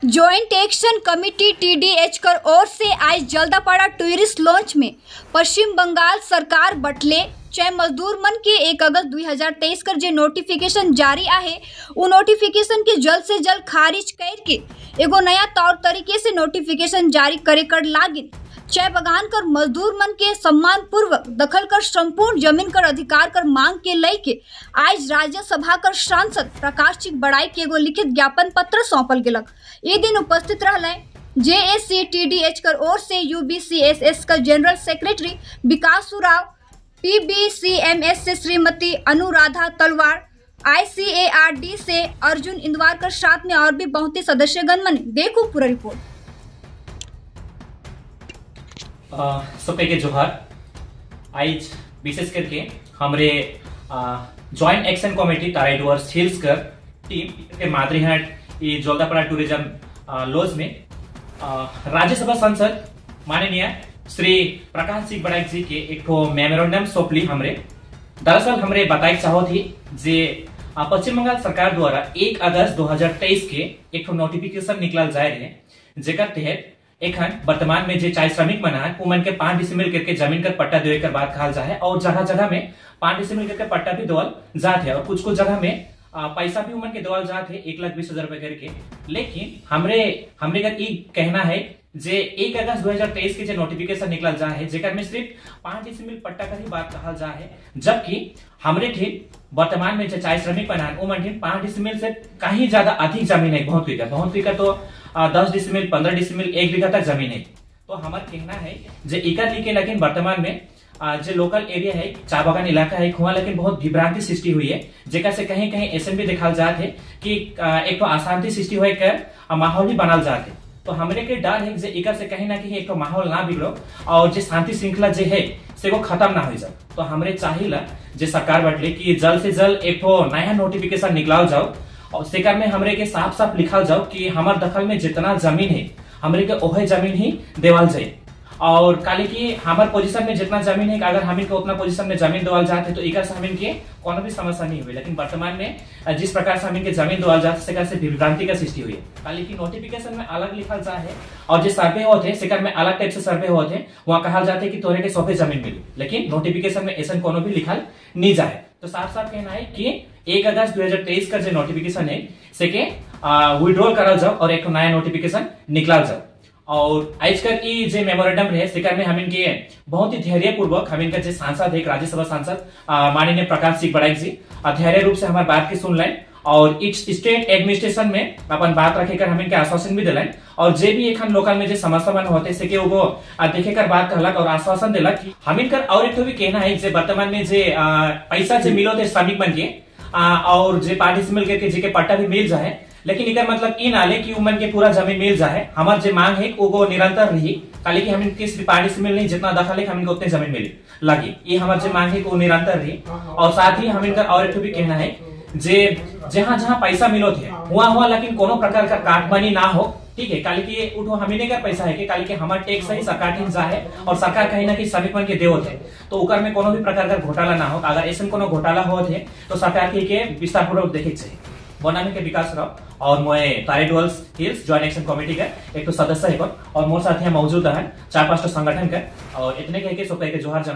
Joint action committee टीडीएच कर ओर से आज जलदापाड़ा टूरिस्ट लॉन्च में पश्चिम बंगाल सरकार बटले चाय मजदूर मन के 1 अगस्त 2023 कर जे नोटिफिकेशन जारी आहे वो नोटिफिकेशन के जल्द से जल्द खारिज करके एगो नया तौर तरीके से नोटिफिकेशन जारी करे कर लागिन। चाय बगान कर मजदूर मन के सम्मान पूर्वक दखल कर संपूर्ण जमीन कर अधिकार कर मांग के लई के आज राज्यसभा कर सांसद प्रकाश चिक बड़ाई के एगो लिखित ज्ञापन पत्र सौंपल गेलक। ये दिन उपस्थित रहले जेएसीटीडीएच कर ओर से यूबीसीएसएस का जनरल सेक्रेटरी विकास उराव, पीबीसीएमएस से श्रीमती अनुराधा तलवार, आईसीएआरडी से अर्जुन इंदवार कर साथ में और भी बहुत ही सदस्यगण मन। देखो पूरा रिपोर्ट। सबके के जोहार। आज विशेष करके हमरे joint action committee Tarai Dooars hills कर टीम के मादरीहाट ये जलदापाड़ा टूरिज्म लॉज में राज्यसभा सांसद माननीय श्री प्रकाश सिंह बड़ाइक जी के एक मेमोरेंडम सौंपली। हमरे दरअसल हमरे बताए चाहो थी जे पश्चिम बंगाल सरकार द्वारा 1 अगस्त 2023 के एक नोटिफिकेशन निकल जाए रहे, जेकर तहत एखन वर्तमान में जे चाय श्रमिक मन है उमन के 5 डिसमिल करके जमीन कर पट्टा देवे कर बात कहा जाए और जगह जगह में 5 डिसमिल करके पट्टा भी देवल जात है और कुछ कुछ जगह में पैसा भी उमन के देवल जात है 1,20,000 रुपए करके। लेकिन हमरे हमरे का ई कहना है जे 1 अगस्त 2023 के जो नोटिफिकेशन निकल जा है जेकर में सिर्फ 5 डिसमिल पट्टा का ही बात कहा जा है, जबकि हमरे ठीक वर्तमान में जो चाय श्रमिक बना उमन ठीक 5 डिसमिल से कहीं ज्यादा अधिक जमीन है, बहुत बीघा तो 10 डिसमिल 15 डिसमिल 1 बीघा तक जमीन है। तो हमारा कहना है जे इकर लिखे लेकिन वर्तमान में जो लोकल एरिया है चाय बागान इलाका है वहाँ लेकिन बहुत विभ्रांति सृष्टि हुई है, जेकर से कहीं कहीं ऐसे भी देखा जात है कि एक तो अशांति सृष्टि हो कर माहौल भी बनल जात है। तो हमरे के डर है जे इकर से कहीं ना कहीं एक तो माहौल ना बिगड़ो और जो शांति श्रृंखला जो है से वो खत्म ना हो जाए। तो हमरे चाहिला जे सरकार बटले कि जल्द से जल्द एक तो नया नोटिफिकेशन निकलाओ जाओ और सेकर में हमरे के साफ साफ लिखा जाओ कि हमार दखल में जितना जमीन है हमरे के ओहे जमीन ही देवाल जाए और काले की हमार पोजीशन में जितना जमीन है अगर हम इनके उतना पोजीशन में जमीन देवाल जाते तो एक से हम इनके कोनो भी समस्या नहीं हुई। लेकिन वर्तमान में जिस प्रकार से हम इनके जमीन देवाल जाते सेकर से विभ्रांति का सृष्टि हुई है। काले की नोटिफिकेशन में अलग लिखा जा है और जो सर्वे होते हैं सेकर में अलग टाइप से सर्वे होते हैं, वहां कहा जाते कि तोरे के सौंपे जमीन मिली, लेकिन नोटिफिकेशन में ऐसा कोनो भी लिखल नहीं जाए। तो साफ साफ कहना है कि 1 अगस्त 2023 का जो नोटिफिकेशन है सेके विड्रॉल करल जाओ और एक नया नोटिफिकेशन निकलाल जाओ। और आज कर ई जे मेमोरेंडम रहे सेकर में हम इनके बहुत ही धैर्य पूर्वक हम इनका जो सांसद है राज्यसभा सांसद माननीय प्रकाश सिंह बड़ाइक जी धैर्य रूप से हमारे बात की सुन लें और इस स्टेट एडमिनिस्ट्रेशन में अपन बात रखे कर हम इनके आश्वासन भी दिलाए और जे भी एक लोकल में जो समस्या मन होते से के वो देखे कर बात कहलक और आश्वासन दिलक कि हम इनकर और एक तो भी कहना है जे वर्तमान में जे पैसा जे मिलो थे श्रमिक मन के और जे 5 डिसमिल करके जे के पट्टा भी मिल जाए, लेकिन इकर मतलब इन आले कि उमन के पूरा जमीन मिल जाए। हमार जे मांग है वो निरंतर रही, काले कि हम इनके सिर्फ 5 डिसमिल नहीं जितना दखल है हम इनको उतने जमीन मिली लगी, ये हमार जे मांग है वो निरंतर रही। और साथ ही हम इनका और एक भी कहना है जे जहां जहां पैसा मिलो थे हुआ हुआ लेकिन कोनो प्रकार का काटमानी ना हो, ठीक है। काले की उठो हमें का पैसा है कि काले के हमारे टैक्स है सरकार के जा है और सरकार कहीं ना कहीं श्रमिक मन के देवत है, तो उकर में कोनो भी प्रकार का घोटाला ना हो। अगर ऐसा कोनो घोटाला होत है तो सरकार के विस्तार पूर्वक देखे चाहिए। बनाने के विकास राव और मैं Tarai Dooars hills joint action committee का एक तो सदस्य है और मोर साथ यहाँ मौजूद है 4-5 संगठन का और इतने कह के सब के जोहार जना।